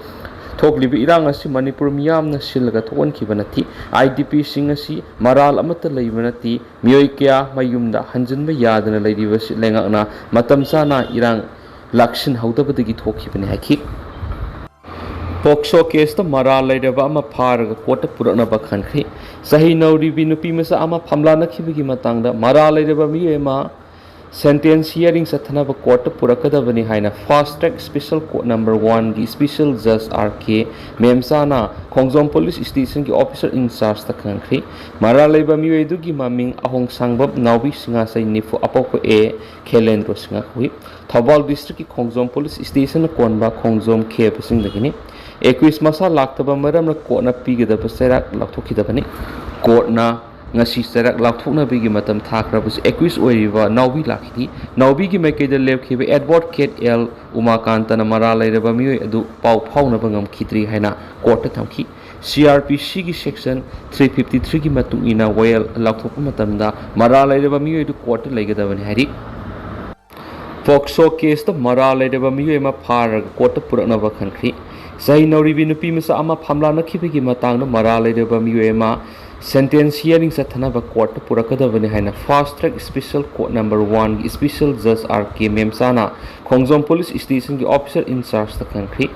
ꯊꯣꯛꯂꯤꯕ ꯏꯔꯥꯡ ꯑꯁꯤ ꯃꯅꯤꯄꯨꯔ ꯃꯤꯌꯥꯝꯅ ꯁꯤꯜꯂꯒ ꯊꯣꯛꯍꯟꯈꯤꯕ ꯅꯠꯇꯦ꯫ ꯑꯥꯏ ꯗꯤ ꯄꯤꯁꯤꯡ ꯑꯁꯤ ꯃꯔꯥꯜ ꯑꯃꯠꯇ ꯂꯩꯕ ꯅꯠꯇꯦ꯫ ꯃꯤꯑꯣꯏ ꯀꯌꯥ ꯃꯌꯨꯝꯗ ꯍꯟꯖꯤꯟꯕ ꯌꯥꯗꯅ ꯂꯩꯔꯤꯕꯁꯤ ꯂꯩꯉꯥꯛꯅ ꯃꯇꯝ ꯆꯥꯅ ꯏꯔꯥꯡ ꯂꯥꯛꯁꯤꯟꯍꯧꯗꯕꯗꯒꯤ ꯊꯣꯛꯈꯤꯕꯅꯤ ꯍꯥꯏꯈꯤ꯫ ꯄꯣꯛꯁꯣ ꯀꯦꯁꯇ ꯃꯔꯥꯜ ꯂꯩꯔꯕ ꯑꯃ ꯐꯥꯔꯒ ꯀꯣꯔꯠꯇ ꯄꯨꯔꯛꯅꯕ ꯈꯟꯈ꯭ꯔꯦ꯫ ꯆꯍꯤ ꯅꯧꯔꯤꯕꯤ ꯅꯨꯄꯤ ꯃꯆꯥ ꯑꯃ ꯐꯝꯂꯥꯅꯈꯤꯕꯒꯤ ꯃꯇꯥꯡꯗ ꯃꯔꯥꯜ ꯂꯩꯔꯕ ꯃꯤꯑꯣꯏ ꯑꯃ ꯁꯦꯟꯇꯦꯟꯁ ꯍꯤꯌꯥꯔꯤꯡ ꯆꯠꯊꯅꯕ ꯀꯣꯔꯠꯇ ꯄꯨꯔꯛꯀꯗꯕꯅꯤ ꯍꯥꯏꯅ ꯐꯥꯁ ꯇ꯭ꯔꯦꯛ ꯁ꯭ꯄꯦꯁꯦꯜ ꯀꯣꯔꯠ ꯅꯝꯕꯔ ꯋꯥꯟꯒꯤ ꯁ꯭ꯄꯦꯁꯦꯜ ꯖꯖ ꯑꯥꯔ ꯀꯦ ꯃꯦꯝꯆꯥꯅ ꯈꯣꯡꯖꯣꯝ ꯄꯨꯂꯤꯁ ꯁ꯭ꯇꯦꯁꯟꯒꯤ ꯑꯣꯐꯤꯁꯔ ꯏꯟꯆꯥꯔꯖꯇ ꯈꯪꯍꯟꯈ꯭ꯔꯤ꯫ ꯃꯔꯥꯜ ꯂꯩꯕ ꯃꯤꯑꯣꯏ ꯑꯗꯨꯒꯤ ꯃꯃꯤꯡ ꯑꯍꯣꯡꯁꯥꯡꯕꯝ ꯅꯥꯎꯕꯤ ꯁꯤꯡꯉꯥ, ꯆꯍꯤ ꯅꯤꯐꯨ, ꯑꯄꯣꯛꯄ ꯑꯦ ꯈꯦꯂꯦꯟꯗ꯭ꯔꯣ ꯁꯤꯡꯉꯥ ꯀꯧꯏ꯫ ꯊꯧꯕꯥꯜ ꯗꯤꯁꯇ꯭ꯔꯤꯛꯀꯤ ꯈꯣꯡꯖꯣꯝ ꯄꯨꯂꯤꯁ ꯁ꯭ꯇꯦꯁꯟꯅ ꯀꯣꯟꯕ ꯈꯣꯡꯖꯣꯝ ꯈꯦꯕꯁꯤꯡꯗꯒꯤꯅꯤ꯫ ꯑꯦꯀ꯭ꯌꯨꯁ ꯃꯁꯥ ꯂꯥꯛꯇꯕ ꯃꯔꯝꯅ ꯀꯣꯔꯠꯅ ꯄꯤꯒꯗꯕ ꯆꯩꯔꯥꯛ ꯂꯥꯎꯊꯣꯛꯈꯤꯗꯕꯅꯤ꯫ ꯀꯣꯔꯠꯅ ꯉꯁꯤ ꯆꯩꯔꯥꯛ ꯂꯥꯎꯊꯣꯛꯅꯕꯒꯤ ꯃꯇꯝ ꯊꯥꯈ꯭ꯔꯕꯁꯨ ꯑꯦꯀ꯭ꯌꯨꯁ ꯑꯣꯏꯔꯤꯕ ꯅꯥꯎꯕꯤ ꯂꯥꯛꯈꯤꯗꯦ꯫ ꯅꯥꯎꯕꯤꯒꯤ ꯃꯥꯏꯀꯩꯗ ꯂꯦꯞꯈꯤꯕ ꯑꯦꯗꯚꯣꯀꯦꯠ ꯑꯦꯜ ꯎꯃꯥꯀꯥꯟꯇꯅ ꯃꯔꯥꯜ ꯂꯩꯔꯕ ꯃꯤꯑꯣꯏ ꯑꯗꯨ ꯄꯥꯎ ꯐꯥꯎꯅꯕ ꯉꯝꯈꯤꯗ꯭ꯔꯤ ꯍꯥꯏꯅ ꯀꯣꯔꯠꯇ ꯊꯝꯈꯤ꯫ ꯁꯤ ꯑꯥꯔ ꯄꯤ ꯁꯤꯒꯤ ꯁꯦꯛꯁꯟ ꯊ꯭ꯔꯤ ꯐꯤꯐꯇꯤ ꯊ꯭ꯔꯤꯒꯤ ꯃꯇꯨꯡ ꯏꯟꯅ ꯋꯥꯌꯦꯜ ꯂꯥꯎꯊꯣꯛꯄ ꯃꯇꯝꯗ ꯃꯔꯥꯜ ꯂꯩꯔꯕ ꯃꯤꯑꯣꯏ ꯑꯗꯨ ꯀꯣꯔꯠꯇ ꯂꯩꯒꯗꯕꯅꯤ ꯍꯥꯏꯔꯤ꯫ ꯄꯣꯛꯁꯣ ꯀꯦꯁꯇ ꯃꯔꯥꯜ ꯂꯩꯔꯕ ꯃꯤꯑꯣꯏ ꯑꯃ ꯐꯥꯔꯒ ꯀꯣꯔꯠꯇ ꯄꯨꯔꯛꯅꯕ ꯈꯟꯈ꯭ꯔꯤ꯫ ꯆꯍꯤ ꯅꯧꯔꯤꯕꯤ ꯅꯨꯄꯤ ꯃꯆꯥ ꯑꯃ ꯐꯝꯂꯥꯅꯈꯤꯕꯒꯤ ꯃꯇꯥꯡꯗ ꯃꯔꯥꯜ ꯂꯩꯔꯕ ꯃꯤꯑꯣꯏ ꯑꯃ ꯁꯦꯟꯇꯦꯟꯁ ꯍꯤꯌꯥꯔꯤꯡ ꯆꯠꯊꯅꯕ ꯀꯣꯔꯠꯇ ꯄꯨꯔꯛꯀꯗꯕꯅꯤ ꯍꯥꯏꯅ ꯐꯥꯁ ꯇ꯭ꯔꯦꯛ ꯁ꯭ꯄꯦꯁꯦꯜ ꯀꯣꯔꯠ ꯅꯝꯕꯔ ꯋꯥꯟꯒꯤ ꯁ꯭ꯄꯦꯁꯦꯜ ꯖꯖ ꯑꯥꯔ ꯀꯦ ꯃꯦꯝꯆꯥꯅ ꯈꯣꯡꯖꯣꯝ ꯄꯨꯂꯤꯁ ꯁ꯭ꯇꯦꯁꯟꯒꯤ ꯑꯣꯐꯤꯁꯔ ꯏꯟꯆꯥꯔꯖꯇ ꯈꯪꯍꯟꯈ꯭ꯔꯤ꯫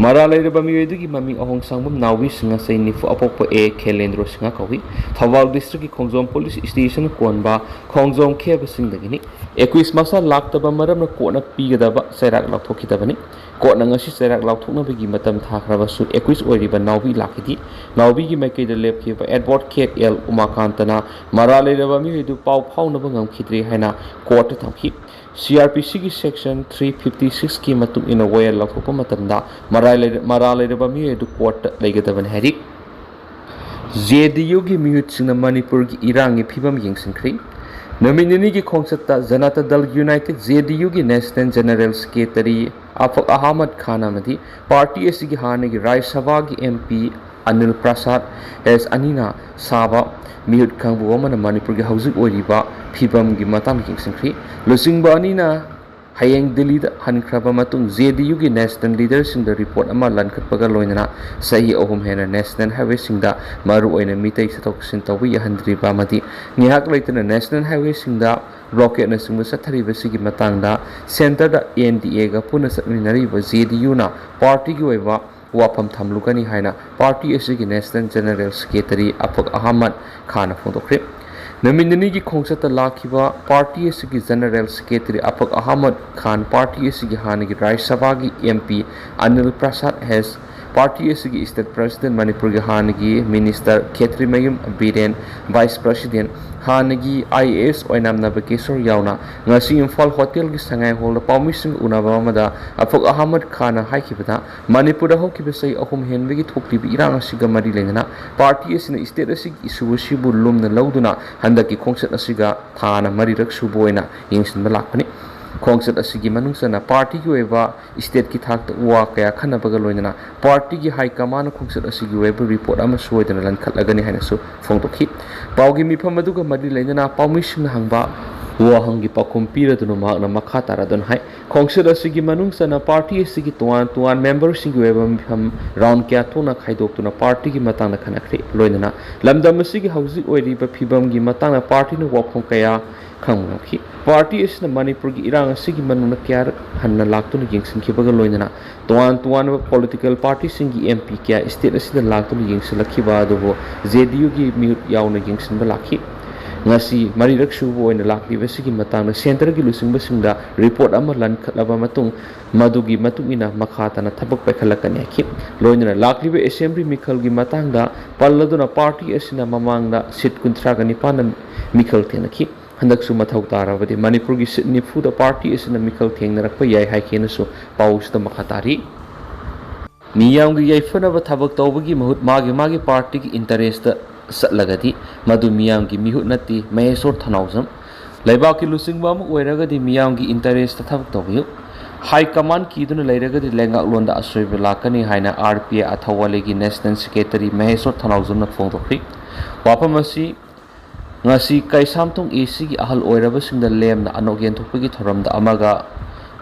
ꯃꯔꯥꯜ ꯂꯩꯔꯕ ꯃꯤꯑꯣꯏ ꯑꯗꯨꯒꯤ ꯃꯃꯤꯡ ꯑꯍꯣꯡꯁꯥꯡꯕꯝ ꯅꯥꯎꯕꯤ ꯁꯤꯡꯉꯥ, ꯆꯍꯤ ꯅꯤꯐꯨ, ꯑꯄꯣꯛꯄ ꯑꯦ ꯈꯦꯂꯦꯟꯗ꯭ꯔꯣ ꯁꯤꯡꯉꯥ ꯀꯧꯏ꯫ ꯊꯧꯕꯥꯜ ꯗꯤꯁꯇ꯭ꯔꯤꯛꯀꯤ ꯈꯣꯡꯖꯣꯝ ꯄꯨꯂꯤꯁ ꯁ꯭ꯇꯦꯁꯟꯅ ꯀꯣꯟꯕ ꯈꯣꯡꯖꯣꯝ ꯈꯦꯕꯁꯤꯡꯗꯒꯤꯅꯤ꯫ ꯑꯦꯀ꯭ꯌꯨꯁ ꯃꯁꯥ ꯂꯥꯛꯇꯕ ꯃꯔꯝꯅ ꯀꯣꯔꯠꯅ ꯄꯤꯒꯗꯕ ꯆꯩꯔꯥꯛ ꯂꯥꯎꯊꯣꯛꯈꯤꯗꯕꯅꯤ꯫ ꯀꯣꯔꯠꯅ ꯉꯁꯤ ꯆꯩꯔꯥꯛ ꯂꯥꯎꯊꯣꯛꯅꯕꯒꯤ ꯃꯇꯝ ꯊꯥꯈ꯭ꯔꯕꯁꯨ ꯑꯦꯀ꯭ꯌꯨꯁ ꯑꯣꯏꯔꯤꯕ ꯅꯥꯎꯕꯤ ꯂꯥꯛꯈꯤꯗꯦ꯫ ꯅꯥꯎꯕꯤꯒꯤ ꯃꯥꯏꯀꯩꯗ ꯂꯦꯞꯈꯤꯕ ꯑꯦꯗꯚꯣꯀꯦꯠ ꯑꯦꯜ ꯎꯃꯥꯀꯥꯟꯇꯅ ꯃꯔꯥꯜ ꯂꯩꯔꯕ ꯃꯤꯑꯣꯏ ꯑꯗꯨ ꯄꯥꯎ ꯐꯥꯎꯅꯕ ꯉꯝꯈꯤꯗ꯭ꯔꯦ ꯍꯥꯏꯅ ꯀꯣꯔꯠꯇ ꯊꯝꯈꯤ꯫ ꯁꯤ ꯑꯥꯔ ꯄꯤ ꯁꯤꯒꯤ ꯁꯦꯛꯁꯟ ꯊ꯭ꯔꯤ ꯐꯤꯐꯇꯤ ꯁꯤꯛꯁꯀꯤ ꯃꯇꯨꯡ ꯏꯟꯅ ꯋꯥꯌꯦꯜ ꯂꯧꯊꯣꯛꯄ ꯃꯇꯝꯗ ꯃꯔꯥꯜ ꯂꯩꯔ-, ꯃꯔꯥꯜ ꯂꯩꯔꯕ ꯃꯤꯑꯣꯏ ꯑꯗꯨ ꯀꯣꯔꯠꯇ ꯂꯩꯒꯗꯕꯅꯤ ꯍꯥꯏꯔꯤ꯫ ꯖꯦ ꯗꯤ ꯌꯨꯒꯤ ꯃꯤꯍꯨꯠꯁꯤꯡꯅ ꯃꯅꯤꯄꯨꯔꯒꯤ ꯏꯔꯥꯡꯒꯤ ꯐꯤꯕꯝ ꯌꯦꯡꯁꯤꯟꯈ꯭ꯔꯤ꯫ ꯅꯨꯃꯤꯠ ꯅꯤꯅꯤꯒꯤ ꯈꯣꯡꯆꯠꯇ ꯖꯅꯇꯥ ꯗꯜ ꯌꯨꯅꯥꯏꯇꯦꯗ, ꯖꯦ ꯗꯤ ꯌꯨꯒꯤ ꯅꯦꯁꯅꯦꯜ ꯖꯦꯅꯔꯦꯜ ꯁꯦꯀ꯭ꯔꯦꯇꯔꯤ ꯑꯐꯛ ꯑꯍꯃꯗ ꯈꯥꯟ ꯑꯃꯗꯤ ꯄꯥꯔꯇꯤ ꯑꯁꯤꯒꯤ ꯍꯥꯟꯅꯒꯤ ꯔꯥꯖ꯭ꯌ ꯁꯚꯥꯒꯤ ꯑꯦꯝ ꯄꯤ ꯑꯅꯤꯜ ꯄ꯭ꯔꯁꯥꯗ ꯑꯦꯁ ꯑꯅꯤꯅ ꯁꯥꯕ ꯃꯤꯍꯨꯠ ꯀꯥꯡꯕꯨ ꯑꯃꯅ ꯃꯅꯤꯄꯨꯔꯒꯤ ꯍꯧꯖꯤꯛ ꯑꯣꯏꯔꯤꯕ ꯐꯤꯕꯝꯒꯤ ꯃꯇꯥꯡꯗ ꯌꯦꯡꯁꯤꯟꯈ꯭ꯔꯤ꯫ ꯂꯨꯆꯤꯡꯕ ꯑꯅꯤꯅ ꯍꯌꯦꯡ ꯗꯤꯜꯂꯤꯗ ꯍꯟꯈ꯭ꯔꯕ ꯃꯇꯨꯡ ꯖꯦ ꯗꯤ ꯌꯨꯒꯤ ꯅꯦꯁꯅꯦꯜ ꯂꯤꯗꯔꯁꯤꯡꯗ ꯔꯤꯄꯣꯔꯠ ꯑꯃ ꯂꯟꯈꯠꯄꯒ ꯂꯣꯏꯅꯅ ꯆꯍꯤ ꯑꯍꯨꯝ ꯍꯦꯟꯅ ꯅꯦꯁꯅꯦꯜ ꯍꯥꯏꯋꯦꯁꯤꯡꯗ ꯃꯔꯨꯑꯣꯏꯅ ꯃꯤꯇꯩ ꯆꯠꯊꯣꯛ ꯆꯠꯁꯤꯟ ꯇꯧꯕ ꯌꯥꯍꯟꯗ꯭ꯔꯤꯕ ꯑꯃꯗꯤ ꯉꯥꯏꯍꯥꯛ ꯂꯩꯇꯅ ꯅꯦꯁꯅꯦꯜ ꯍꯥꯏꯋꯦꯁꯤꯡꯗ ꯕ꯭ꯂꯣꯀꯦꯠꯅꯆꯤꯡꯕ ꯆꯠꯊꯔꯤꯕꯁꯤꯒꯤ ꯃꯇꯥꯡꯗ ꯁꯦꯟꯇꯔꯗ ꯑꯦꯟ ꯗꯤ ꯑꯦꯒ ꯄꯨꯟꯅ ꯆꯠꯃꯤꯟꯅꯔꯤꯕ ꯖꯦ ꯗꯤ ꯌꯨꯅ ꯄꯥꯔꯇꯤꯒꯤ ꯑꯣꯏꯕ ꯋꯥꯐꯝ ꯊꯝꯂꯨꯒꯅꯤ ꯍꯥꯏꯅ ꯄꯥꯔꯇꯤ ꯑꯁꯤꯒꯤ ꯅꯦꯁꯅꯦꯜ ꯖꯦꯅꯔꯦꯜ ꯁꯦꯀ꯭ꯔꯦꯇꯔꯤ ꯑꯐꯛ ꯑꯍꯃꯗ ꯈꯥꯟꯅ ꯐꯣꯡꯗꯣꯛꯈ꯭ꯔꯦ꯫ ꯅꯨꯃꯤꯠ ꯅꯤꯅꯤꯒꯤ ꯈꯣꯡꯆꯠꯇ ꯂꯥꯛꯈꯤꯕ ꯄꯥꯔꯇꯤ ꯑꯁꯤꯒꯤ ꯖꯦꯅꯔꯦꯜ ꯁꯦꯀ꯭ꯔꯦꯇꯔꯤ ꯑꯐꯛ ꯑꯍꯃꯗ ꯈꯥꯟ ꯄꯥꯔꯇꯤ ꯑꯁꯤꯒꯤ ꯍꯥꯟꯅꯒꯤ ꯔꯥꯖ꯭ꯌ ꯁꯚꯥꯒꯤ M P Anil Prasad has, party ꯑꯁꯤꯒꯤ ꯁ꯭ꯇꯦꯠ ꯄ꯭ꯔꯁꯤꯗꯦꯟꯠ ꯃꯅꯤꯄꯨꯔꯒꯤ ꯍꯥꯟꯅꯒꯤ ꯃꯤꯅꯤꯁꯇꯔ ꯈꯦꯇ꯭ꯔꯤꯃꯌꯨꯝ ꯕꯤꯔꯦꯟ, ꯚꯥꯏꯁ ꯄ꯭ꯔꯁꯤꯗꯦꯟꯠ ꯍꯥꯟꯅꯒꯤ ꯑꯥꯏ ꯑꯦ ꯑꯦꯁ ꯑꯣꯏꯅꯥꯝ ꯅꯕꯀꯤꯁꯣꯔ ꯌꯥꯎꯅ ꯉꯁꯤ ꯏꯝꯐꯥꯜ ꯍꯣꯇꯦꯜꯒꯤ ꯁꯉꯥꯏ ꯍꯣꯜꯗ ꯄꯥꯎꯃꯤꯁꯤꯡꯒ ꯎꯅꯕ ꯑꯃꯗ ꯑꯐꯛ ꯑꯍꯃꯗ ꯈꯥꯟꯅ ꯍꯥꯏꯈꯤꯕꯗ, ꯃꯅꯤꯄꯨꯔꯗ ꯍꯧꯈꯤꯕ ꯆꯍꯤ ꯑꯍꯨꯝ ꯍꯦꯟꯕꯒꯤ ꯊꯣꯛꯂꯤꯕ ꯏꯔꯥꯡ ꯑꯁꯤꯒ ꯃꯔꯤ ꯂꯩꯅꯅ ꯄꯥꯔꯇꯤ ꯑꯁꯤꯅ ꯁ꯭ꯇꯦꯠ ꯑꯁꯤꯒꯤ ꯏꯁꯨ ꯑꯁꯤꯕꯨ ꯂꯨꯝꯅ ꯂꯧꯗꯨꯅ ꯍꯟꯗꯛꯀꯤ ꯈꯣꯡꯆꯠ ꯑꯁꯤꯒ ꯊꯥꯅ ꯃꯔꯤꯔꯛ ꯁꯨꯕ ꯑꯣꯏꯅ ꯌꯦꯡꯁꯤꯟꯕ ꯂꯥꯛꯄꯅꯤ꯫ ꯈꯣꯡꯆꯠ ꯑꯁꯤꯒꯤ ꯃꯅꯨꯡ ꯆꯟꯅ ꯄꯥꯔꯇꯤꯒꯤ ꯑꯣꯏꯕ ꯁ꯭ꯇꯦꯠꯀꯤ ꯊꯥꯛꯇ ꯋꯥ ꯀꯌꯥ ꯈꯟꯅꯕꯒ ꯂꯣꯏꯅꯅ ꯄꯥꯔꯇꯤꯒꯤ ꯍꯥꯏ ꯀꯃꯥꯟꯅ ꯈꯣꯡꯆꯠ ꯑꯁꯤꯒꯤ ꯑꯣꯏꯕ ꯔꯤꯄꯣꯔꯠ ꯑꯃ ꯁꯣꯏꯗꯅ ꯂꯟꯈꯠꯂꯒꯅꯤ ꯍꯥꯏꯅꯁꯨ ꯐꯣꯡꯗꯣꯛꯈꯤ꯫ ꯄꯥꯎꯒꯤ ꯃꯤꯐꯝ ꯑꯗꯨꯒ ꯃꯔꯤ ꯂꯩꯅꯅ ꯄꯥꯎꯃꯤꯁꯤꯡꯅ ꯍꯪꯕ ꯋꯥꯍꯪꯒꯤ ꯄꯥꯎꯈꯨꯝ ꯄꯤꯔꯗꯨꯅ ꯃꯍꯥꯛꯅ ꯃꯈꯥ ꯇꯥꯔꯗꯨꯅ ꯍꯥꯏ, ꯈꯣꯡꯆꯠ ꯑꯁꯤꯒꯤ ꯃꯅꯨꯡ ꯆꯟꯅ ꯄꯥꯔꯇꯤ ꯑꯁꯤꯒꯤ ꯇꯣꯉꯥꯟ ꯇꯣꯉꯥꯟ ꯃꯦꯝꯕꯔꯁꯤꯡꯒꯤ ꯑꯣꯏꯕ ꯃꯤꯐꯝ ꯔꯥꯎꯟ ꯀꯌꯥ ꯊꯣꯛꯅ ꯈꯥꯏꯗꯣꯛꯇꯨꯅ ꯄꯥꯔꯇꯤꯒꯤ ꯃꯇꯥꯡꯗ ꯈꯟꯅꯈ꯭ꯔꯦ꯫ ꯂꯣꯏꯅꯅ ꯂꯝꯗꯝ ꯑꯁꯤꯒꯤ ꯍꯧꯖꯤꯛ ꯑꯣꯏꯔꯤꯕ ꯐꯤꯕꯝꯒꯤ ꯃꯇꯥꯡꯗ ꯄꯥꯔꯇꯤꯅ ꯋꯥꯐꯝ ꯀꯌꯥ ꯈꯪꯕ ꯉꯝꯈꯤ꯫ ꯄꯥꯔꯇꯤ ꯑꯁꯤꯅ ꯃꯅꯤꯄꯨꯔꯒꯤ ꯏꯔꯥꯡ ꯑꯁꯤꯒꯤ ꯃꯅꯨꯡꯗ ꯀꯌꯥꯔꯛ ꯍꯟꯅ ꯂꯥꯛꯇꯨꯅ ꯌꯦꯡꯁꯤꯟꯈꯤꯕꯒ ꯂꯣꯏꯅꯅ ꯇꯣꯉꯥꯟ ꯇꯣꯉꯥꯟꯕ ꯄꯣꯂꯤꯇꯤꯀꯦꯜ ꯄꯥꯔꯇꯤꯁꯤꯡꯒꯤ ꯑꯦꯝ ꯄꯤ ꯀꯌꯥ ꯁ꯭ꯇꯦꯠ ꯑꯁꯤꯗ ꯂꯥꯛꯇꯨꯅ ꯌꯦꯡꯁꯤꯜꯂꯛꯈꯤꯕ ꯑꯗꯨꯕꯨ ꯖꯦ ꯗꯤ ꯌꯨꯒꯤ ꯃꯤꯍꯨꯠ ꯌꯥꯎꯅ ꯌꯦꯡꯁꯤꯟꯕ ꯂꯥꯛꯈꯤ꯫ ꯉꯁꯤ ꯃꯔꯤꯔꯛ ꯁꯨꯕ ꯑꯣꯏꯅ ꯂꯥꯛꯂꯤꯕꯁꯤꯒꯤ ꯃꯇꯥꯡꯗ ꯁꯦꯟꯇꯔꯒꯤ ꯂꯨꯆꯤꯡꯕꯁꯤꯡꯗ ꯔꯤꯄꯣꯔꯠ ꯑꯃ ꯂꯟꯈꯠꯂꯕ ꯃꯇꯨꯡ ꯃꯗꯨꯒꯤ ꯃꯇꯨꯡ ꯏꯟꯅ ꯃꯈꯥ ꯇꯥꯅ ꯊꯕꯛ ꯄꯥꯏꯈꯠꯂꯛꯀꯅꯤ ꯍꯥꯏꯈꯤ꯫ ꯂꯣꯏꯅꯅ ꯂꯥꯛꯂꯤꯕ ꯑꯦꯁꯦꯝꯕ꯭ꯂꯤ ꯃꯤꯈꯜꯒꯤ ꯃꯇꯥꯡꯗ ꯄꯜꯂꯗꯨꯅ ꯄꯥꯔꯇꯤ ꯑꯁꯤꯅ ꯃꯃꯥꯡꯗ ꯁꯤꯠ ꯀꯨꯟꯊ꯭ꯔꯥꯒ ꯅꯤꯄꯥꯟꯅ ꯃꯤꯈꯜ ꯊꯦꯡꯅꯈꯤ꯫ ꯍꯟꯗꯛꯁꯨ ꯃꯊꯧ ꯇꯥꯔꯕꯗꯤ ꯃꯅꯤꯄꯨꯔꯒꯤ ꯁꯤꯠ ꯅꯤꯐꯨꯗ ꯄꯥꯔꯇꯤ ꯑꯁꯤꯅ ꯃꯤꯈꯜ ꯊꯦꯡꯅꯔꯛꯄ ꯌꯥꯏ ꯍꯥꯏꯈꯤꯅꯁꯨ ꯄꯥꯎꯁꯤꯗ ꯃꯈꯥ ꯇꯥꯔꯤ꯫ ꯃꯤꯌꯥꯝꯒꯤ ꯌꯥꯏꯐꯅꯕ ꯊꯕꯛ ꯇꯧꯕꯒꯤ ꯃꯍꯨꯠ ꯃꯥꯒꯤ ꯃꯥꯒꯤ ꯄꯥꯔꯇꯤꯒꯤ ꯏꯟꯇꯔꯦꯁꯇ ꯆꯠꯂꯒꯗꯤ ꯃꯗꯨ ꯃꯤꯌꯥꯝꯒꯤ ꯃꯤꯍꯨꯠ ꯅꯠꯇꯦ, ꯃꯍꯦꯁꯣꯔ ꯊꯅꯥꯎꯖꯝ꯫ ꯂꯩꯕꯥꯛꯀꯤ ꯂꯨꯆꯤꯡꯕ ꯑꯃ ꯑꯣꯏꯔꯒꯗꯤ ꯃꯤꯌꯥꯝꯒꯤ ꯏꯟꯇꯔꯦꯁꯇ ꯊꯕꯛ ꯇꯧꯕꯤꯌꯨ꯫ ꯍꯥꯏ ꯀꯃꯥꯟ ꯀꯤꯗꯨꯅ ꯂꯩꯔꯒꯗꯤ ꯂꯩꯉꯥꯛꯂꯣꯟꯗ ꯑꯁꯣꯏꯕ ꯂꯥꯛꯀꯅꯤ ꯍꯥꯏꯅ ꯑꯥꯔ ꯄꯤ ꯑꯥꯏ ꯑꯊꯧꯋꯥꯂꯤꯒꯤ ꯅꯦꯁꯅꯦꯜ ꯁꯦꯀ꯭ꯔꯦꯇꯔꯤ ꯃꯍꯦꯁꯣꯔ ꯊꯅꯥꯎꯖꯝꯅ ꯐꯣꯡꯗꯣꯛꯈ꯭ꯔꯤ꯫ ꯋꯥꯐꯝ ꯑꯁꯤ ꯉꯁꯤ ꯀꯩꯁꯥꯝꯊꯣꯡ ꯑꯦ ꯁꯤꯒꯤ ꯑꯍꯜ ꯑꯣꯏꯔꯕꯁꯤꯡꯗ ꯂꯦꯝꯅ ꯑꯅꯣꯛ ꯌꯦꯟꯊꯣꯛꯄꯒꯤ ꯊꯧꯔꯝꯗ ꯑꯃꯒ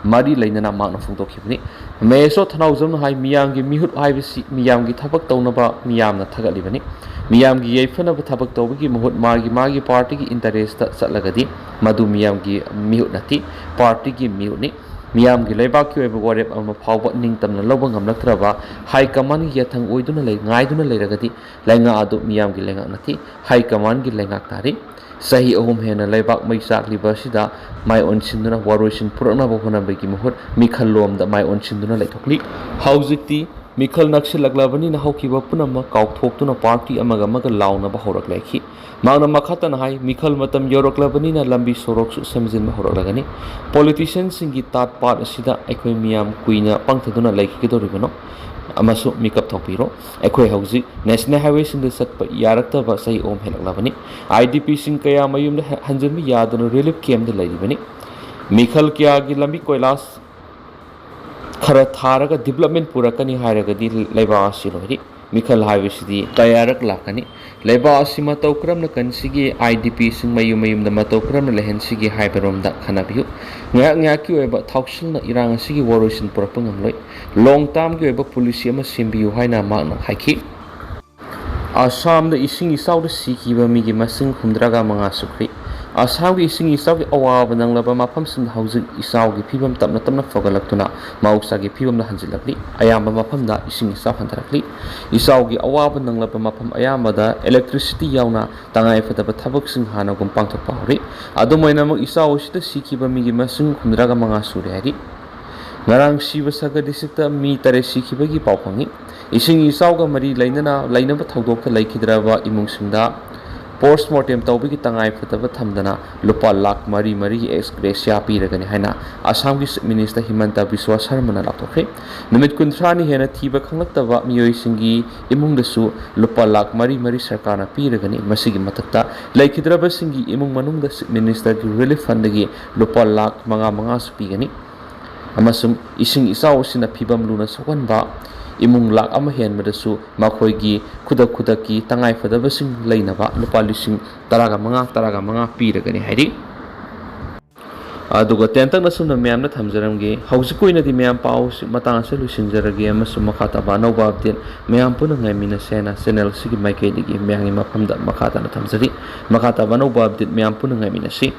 ꯃꯔꯤ ꯂꯩꯅꯅ ꯃꯍꯥꯛꯅ ꯐꯣꯡꯗꯣꯛꯈꯤꯕꯅꯤ꯫ ꯃꯍꯦꯁꯣ ꯊꯅꯥꯎꯖꯝꯅ ꯍꯥꯏ, ꯃꯤꯌꯥꯝꯒꯤ ꯃꯤꯍꯨꯠ ꯍꯥꯏꯕꯁꯤ ꯃꯤꯌꯥꯝꯒꯤ ꯊꯕꯛ ꯇꯧꯅꯕ ꯃꯤꯌꯥꯝꯅ ꯊꯥꯒꯠꯂꯤꯕꯅꯤ꯫ ꯃꯤꯌꯥꯝꯒꯤ ꯌꯥꯏꯐꯅꯕ ꯊꯕꯛ ꯇꯧꯕꯒꯤ ꯃꯍꯨꯠ ꯃꯥꯒꯤ ꯃꯥꯒꯤ ꯄꯥꯔꯇꯤꯒꯤ ꯏꯟꯇꯔꯦꯁꯇ ꯆꯠꯂꯒꯗꯤ ꯃꯗꯨ ꯃꯤꯌꯥꯝꯒꯤ ꯃꯤꯍꯨꯠ ꯅꯠꯇꯦ, ꯄꯥꯔꯇꯤꯒꯤ ꯃꯤꯍꯨꯠꯅꯤ꯫ ꯃꯤꯌꯥꯝꯒꯤ ꯂꯩꯕꯥꯛꯀꯤ ꯑꯣꯏꯕ ꯋꯥꯔꯦꯞ ꯑꯃ ꯐꯥꯎꯕ ꯅꯤꯡꯇꯝꯅ ꯂꯧꯕ ꯉꯝꯂꯛꯇ꯭ꯔꯕ, ꯍꯥꯏ ꯀꯃꯥꯟꯒꯤ ꯌꯥꯊꯪ ꯑꯣꯏꯗꯨꯅ ꯂꯩ, ꯉꯥꯏꯗꯨꯅ ꯂꯩꯔꯒꯗꯤ ꯂꯩꯉꯥꯛ ꯑꯗꯨ ꯃꯤꯌꯥꯝꯒꯤ ꯂꯩꯉꯥꯛ ꯅꯠꯇꯦ, ꯍꯥꯏ ꯀꯃꯥꯟꯒꯤ ꯂꯩꯉꯥꯛ ꯇꯥꯔꯤ꯫ ꯆꯍꯤ ꯑꯍꯨꯝ ꯍꯦꯟꯅ ꯂꯩꯕꯥꯛ ꯃꯩ ꯆꯥꯛꯂꯤꯕ ꯑꯁꯤꯗ ꯃꯥꯏ ꯑꯣꯟꯁꯤꯟꯗꯨꯅ ꯋꯥꯔꯣꯏꯁꯤꯟ ꯄꯨꯔꯛꯅꯕ ꯍꯣꯠꯅꯕꯒꯤ ꯃꯍꯨꯠ ꯃꯤꯈꯜꯂꯣꯝꯗ ꯃꯥꯏ ꯑꯣꯟꯁꯤꯟꯗꯨꯅ ꯂꯩꯊꯣꯛꯂꯤ꯫ ꯍꯧꯖꯤꯛꯇꯤ ꯃꯤꯈꯜ ꯅꯛꯁꯤꯜꯂꯛꯂꯕꯅꯤꯅ ꯍꯧꯈꯤꯕ ꯄꯨꯝꯅꯃꯛ ꯀꯥꯎꯊꯣꯛꯇꯨꯅ ꯄꯥꯔꯇꯤ ꯑꯃꯒ ꯑꯃꯒ ꯂꯥꯎꯅꯕ ꯍꯧꯔꯛꯂꯦꯈꯤ꯫ ꯃꯍꯥꯛꯅ ꯃꯈꯥ ꯇꯥꯅ ꯍꯥꯏ, ꯃꯤꯈꯜ ꯃꯇꯝ ꯌꯧꯔꯛꯂꯕꯅꯤꯅ ꯂꯝꯕꯤ ꯁꯣꯔꯣꯛꯁꯨ ꯁꯦꯝꯖꯤꯟꯕ ꯍꯧꯔꯛꯂꯒꯅꯤ꯫ ꯄꯣꯂꯤꯇꯤꯁꯤꯌꯟꯁꯤꯡꯒꯤ ꯇꯥꯠ ꯄꯥꯠ ꯑꯁꯤꯗ ꯑꯩꯈꯣꯏ ꯃꯤꯌꯥꯝ ꯀꯨꯏꯅ ꯄꯪꯊꯗꯨꯅ ꯂꯩꯈꯤꯒꯗꯧꯔꯤꯕꯅꯣ? ꯑꯃꯁꯨ ꯃꯤꯀꯞ ꯊꯣꯛꯄꯤꯔꯣ꯫ ꯑꯩꯈꯣꯏ ꯍꯧꯖꯤꯛ ꯅꯦꯁꯅꯦꯜ ꯍꯥꯏꯋꯦꯁꯤꯡꯗ ꯆꯠꯄ ꯌꯥꯔꯛꯇꯕ ꯆꯍꯤ ꯑꯍꯨꯝ ꯍꯦꯜꯂꯛꯂꯕꯅꯤ꯫ ꯑꯥꯏ ꯗꯤ ꯄꯤꯁꯤꯡ ꯀꯌꯥ ꯃꯌꯨꯝꯗ ꯍ-, ꯍꯟꯖꯤꯟꯕ ꯌꯥꯗꯨꯅ ꯔꯤꯂꯤꯐ ꯀꯦꯝꯗ ꯂꯩꯔꯤꯕꯅꯤ꯫ ꯃꯤꯈꯜ ꯀꯌꯥꯒꯤ ꯂꯝꯕꯤ ꯀꯣꯏꯂꯥꯁ ꯈꯔ ꯊꯥꯔꯒ ꯗꯤꯕꯂꯞꯃꯦꯟ ꯄꯨꯔꯛꯀꯅꯤ ꯍꯥꯏꯔꯒꯗꯤ ꯂꯩꯕꯥꯛ ꯑꯁꯤ ꯂꯣꯏꯔꯤ꯫ ꯃꯤꯈꯜ ꯍꯥꯏꯕꯁꯤꯗꯤ ꯀꯌꯥꯔꯛ ꯂꯥꯛꯀꯅꯤ? ꯂꯩꯕꯥꯛ ꯑꯁꯤ ꯃꯇꯧ ꯀꯔꯝꯅ ꯀꯟꯁꯤꯒꯦ? ꯑꯥꯏ ꯗꯤ ꯄꯤꯁꯤꯡ ꯃꯌꯨꯝ ꯃꯌꯨꯝꯗ ꯃꯇꯧ ꯀꯔꯝꯅ ꯂꯩꯍꯟꯁꯤꯒꯦ ꯍꯥꯏꯕꯔꯣꯝꯗ ꯈꯟꯅꯕꯤꯌꯨ꯫ ꯉꯥꯏꯍꯥꯛ ꯉꯥꯏꯍꯥꯛꯀꯤ ꯑꯣꯏꯕ ꯊꯥꯎꯁꯤꯜꯅ ꯏꯔꯥꯡ ꯑꯁꯤꯒꯤ ꯋꯥꯔꯣꯏꯁꯤꯟ ꯄꯨꯔꯛꯄ ꯉꯝꯂꯣꯏ꯫ ꯂꯣꯡ ꯇꯥꯔꯝꯒꯤ ꯑꯣꯏꯕ ꯄꯣꯂꯤꯁꯤ ꯑꯃ ꯁꯦꯝꯕꯤꯌꯨ ꯍꯥꯏꯅ ꯃꯍꯥꯛꯅ ꯍꯥꯏꯈꯤ꯫ ꯑꯁꯥꯝꯗ ꯏꯁꯤꯡ ꯏꯆꯥꯎꯗ ꯁꯤꯈꯤꯕ ꯃꯤꯒꯤ ꯃꯁꯤꯡ ꯍꯨꯝꯗ꯭ꯔꯥꯒ ꯃꯉꯥ ꯁꯨꯈ꯭ꯔꯦ꯫ ꯑꯁꯥꯝꯒꯤ ꯏꯁꯤꯡ ꯏꯆꯥꯎꯒꯤ ꯑꯋꯥꯕ ꯅꯪꯂꯕ ꯃꯐꯝꯁꯤꯡꯗ ꯍꯧꯖꯤꯛ ꯏꯆꯥꯎꯒꯤ ꯐꯤꯕꯝ ꯇꯞꯅ ꯇꯞꯅ ꯐꯒꯠꯂꯛꯇꯨꯅ ꯃꯍꯧꯁꯥꯒꯤ ꯐꯤꯕꯝꯗ ꯍꯟꯖꯤꯜꯂꯛꯂꯤ꯫ ꯑꯌꯥꯝꯕ ꯃꯐꯝꯗ ꯏꯁꯤꯡ ꯏꯆꯥꯎ ꯍꯟꯊꯔꯛꯂꯤ꯫ ꯏꯆꯥꯎꯒꯤ ꯑꯋꯥꯕ ꯅꯪꯂꯕ ꯃꯐꯝ ꯑꯌꯥꯝꯕꯗ electricity ꯌꯥꯎꯅ ꯇꯉꯥꯏꯐꯗꯕ ꯊꯕꯛꯁꯤꯡ ꯍꯥꯟꯅꯒꯨꯝ ꯄꯥꯡꯊꯣꯛꯄ ꯍꯧꯔꯤ꯫ ꯑꯗꯨꯝ ꯑꯣꯏꯅꯃꯛ, ꯏꯆꯥꯎ ꯑꯁꯤꯗ ꯁꯤꯈꯤꯕ ꯃꯤꯒꯤ ꯃꯁꯤꯡ ꯍꯨꯝꯗ꯭ꯔꯥꯒ ꯃꯉꯥ ꯁꯨꯔꯦ ꯍꯥꯏꯔꯤ꯫ ꯉꯔꯥꯡ ꯁꯤꯕꯁꯒꯔ ꯗꯤꯁꯇ꯭ꯔꯤꯛꯇ ꯃꯤ ꯇꯔꯦꯠ ꯁꯤꯈꯤꯕꯒꯤ ꯄꯥꯎ ꯐꯪꯉꯤ꯫ ꯏꯁꯤꯡ ꯏꯆꯥꯎꯒ ꯃꯔꯤ ꯂꯩꯅꯅ ꯂꯩꯅꯕ ꯊꯧꯗꯣꯛꯇ ꯂꯩꯈꯤꯗ꯭ꯔꯕ ꯏꯃꯨꯡꯁꯤꯡꯗ ꯄꯣꯁꯃꯣꯔꯇꯦꯝ ꯇꯧꯕꯒꯤ ꯇꯉꯥꯏ ꯐꯗꯕ ꯊꯝꯗꯅ ꯂꯨꯄꯥ ꯂꯥꯈ ꯃꯔꯤ ꯃꯔꯤꯒꯤ ꯑꯦꯛꯁ ꯒ꯭ꯔꯦꯁꯤꯌꯥ ꯄꯤꯔꯒꯅꯤ ꯍꯥꯏꯅ ꯑꯁꯥꯝꯒꯤ ꯆꯤꯐ ꯃꯤꯅꯤꯁꯇꯔ ꯍꯤꯃꯟꯇ ꯕꯤꯁ꯭ꯋꯥ ꯁꯔꯃꯅ ꯂꯥꯎꯊꯣꯛꯈ꯭ꯔꯦ꯫ ꯅꯨꯃꯤꯠ ꯀꯨꯟꯊ꯭ꯔꯥꯅꯤ ꯍꯦꯟꯅ ꯊꯤꯕ ꯈꯪꯂꯛꯇꯕ ꯃꯤꯑꯣꯏꯁꯤꯡꯒꯤ ꯏꯃꯨꯡꯗꯁꯨ ꯂꯨꯄꯥ ꯂꯥꯈ ꯃꯔꯤ ꯃꯔꯤ ꯁꯔꯀꯥꯔꯅ ꯄꯤꯔꯒꯅꯤ꯫ ꯃꯁꯤꯒꯤ ꯃꯊꯛꯇ ꯂꯩꯈꯤꯗ꯭ꯔꯕꯁꯤꯡꯒꯤ ꯏꯃꯨꯡ ꯃꯅꯨꯡꯗ ꯆꯤꯐ ꯃꯤꯅꯤꯁꯇꯔꯒꯤ ꯔꯤꯂꯤꯐ ꯐꯟꯗꯒꯤ ꯂꯨꯄꯥ ꯂꯥꯈ ꯃꯉꯥ ꯃꯉꯥꯁꯨ ꯄꯤꯒꯅꯤ꯫ ꯑꯃꯁꯨꯡ ꯏꯁꯤꯡ ꯏꯆꯥꯎ ꯑꯁꯤꯅ ꯐꯤꯕꯝ ꯂꯨꯅ ꯁꯣꯛꯍꯟꯕ ꯏꯃꯨꯡ ꯂꯥꯈ ꯑꯃ ꯍꯦꯟꯕꯗꯁꯨ ꯃꯈꯣꯏꯒꯤ ꯈꯨꯗꯛ ꯈꯨꯗꯛꯀꯤ ꯇꯉꯥꯏꯐꯗꯕꯁꯤꯡ ꯂꯩꯅꯕ ꯂꯨꯄꯥ ꯂꯤꯁꯤꯡ ꯇꯔꯥꯒ ꯃꯉꯥ, ꯇꯔꯥꯒ ꯃꯉꯥ ꯄꯤꯔꯒꯅꯤ ꯍꯥꯏꯔꯤ꯫ ꯑꯗꯨꯒ ꯇꯦꯟꯇꯛꯅ ꯁꯨꯝꯅ ꯃꯌꯥꯝꯅ ꯊꯝꯖꯔꯝꯒꯦ꯫ ꯍꯧꯖꯤꯛꯀꯤ ꯑꯣꯏꯅꯗꯤ ꯃꯌꯥꯝ ꯄꯥꯎꯁꯤ ꯃꯇꯥꯡ ꯑꯁꯤꯗ ꯂꯣꯏꯁꯤꯟꯖꯔꯒꯦ, ꯑꯃꯁꯨꯡ ꯃꯈꯥ ꯇꯥꯕ ꯑꯅꯧꯕ update ꯃꯌꯥꯝ ꯄꯨꯟꯅ ꯉꯥꯏꯃꯤꯟꯅꯁꯦꯅ channel ꯑꯁꯤꯒꯤ ꯃꯥꯏꯀꯩꯗꯒꯤ ꯃꯌꯥꯝꯒꯤ ꯃꯐꯝꯗ ꯃꯈꯥ ꯇꯥꯅ ꯊꯝꯖꯔꯤ꯫ ꯃꯈꯥ ꯇꯥꯕ ꯑꯅꯧꯕ update ꯃꯌꯥꯝ ꯄꯨꯟꯅ ꯉꯥꯏꯃꯤꯟꯅꯁꯤ꯫